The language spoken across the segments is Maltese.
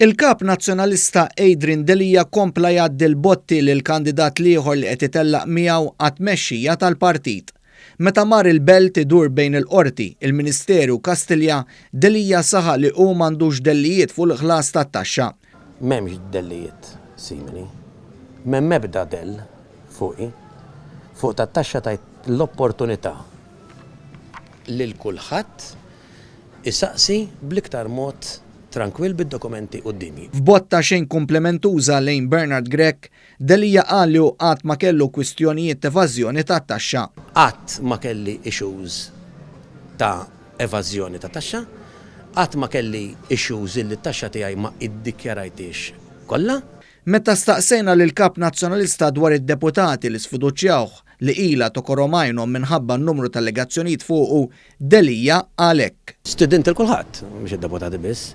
Il-Kap Nazzjonalista Adrian Delia kompla jgħaddi l-botti lill-kandidat l-ieħor li qed itellaq miegħu għat-tmexxija tal-partit. Meta mar il-Belt idur bejn il-Qorti, il-Ministeru u Kastilja, Delia saħaq li hu m'għandux dellijiet fuq il-ħlas tat-taxxa. M'hemmx dellijiet simili. M'hemm ebda dell fuqi. Fuq tat-taxxa tajt l-opportunità lil kulħadd isaqsi bl-iktar mod trankwill bid-dokumenti quddiemi. F'botta xejn kumplimentuża lejn Bernard Grech, Delia qal li hu qatt ma kellu kwistjonijiet t'evażjoni tat-taxxa. Qatt ma kelli issues ta' evażjoni ta' taxxa, qatt ma kelli issues illi t-taxxa tiegħi ma iddikjarajthiex kollha. Meta staqsejna lill-Kap Nazzjonalista dwar id-deputati li sfiduċjawh li ilha tokorom għajnhom minħabba n-numru t'allegazzjonijiet fuqu, Delia qal hekk. Stidint 'il kulħadd, mhux id-deputati biss,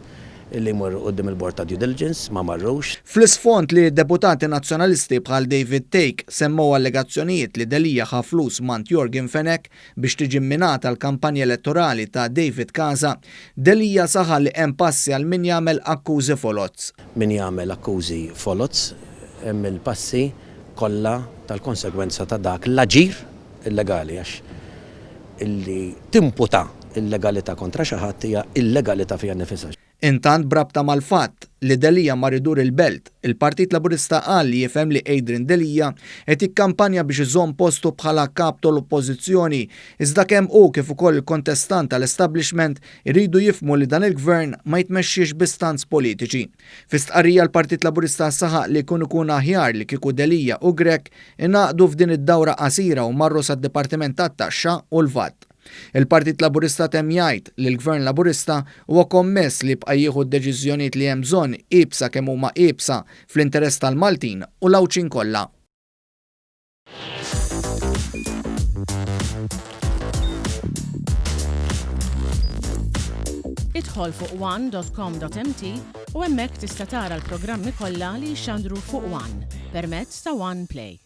li jmorru quddiem il-Bord ta' Due Diligence, ma marrux. Fl-isfond li deputati Nazzjonalisti bħal David Thake semmew allegazzjonijiet li Delia ħa flus m'għand Yorgen Fenech biex tiġi mminata l-kampanja elettorali ta' David Casa, Delia saħaq li hemm passi għal min jagħmel akkużi foloz. Min jagħmel akkużi foloz hemm il-passi kollha tal-konsegwenza ta' dak l-aġir illegali għax illi timputa illegalità kontra xi ħadd hija illegalità fiha nnifisha. Intant b'rabta mal-fatt li Delia mar idur il-Belt, il-Partit Laburista qal li jifhem li Adrian Delia qed jikkampanja biex iżomm postu bħala Kap tal-Oppożizzjoni iżda kemm hu kif ukoll il-kontestant tal-establishment iridu jifhmu li dan il-Gvern ma jitmexxiex bi stunts politiċi. Fi stqarrija l-Partit Laburista saħaq li kien ikun aħjar li kieku Delia u Grech ingħaqdu f'din id-dawra qasira u marru sad-Dipartiment tat-Taxxa u l-VAT. Il-Partit Laburista temm jgħid li l-Gvern Laburista huwa kommess li jibqa' jieħu d-deċiżjonijiet li hemm bżonn iebsa kemm huma iebsa fl-interess tal-Maltin u l-Għawdxin kollha. Idħol fuq one.com.mt u hemmhekk tista' tara l-programmi kollha li jixxandru fuq One permezz ta' One Play.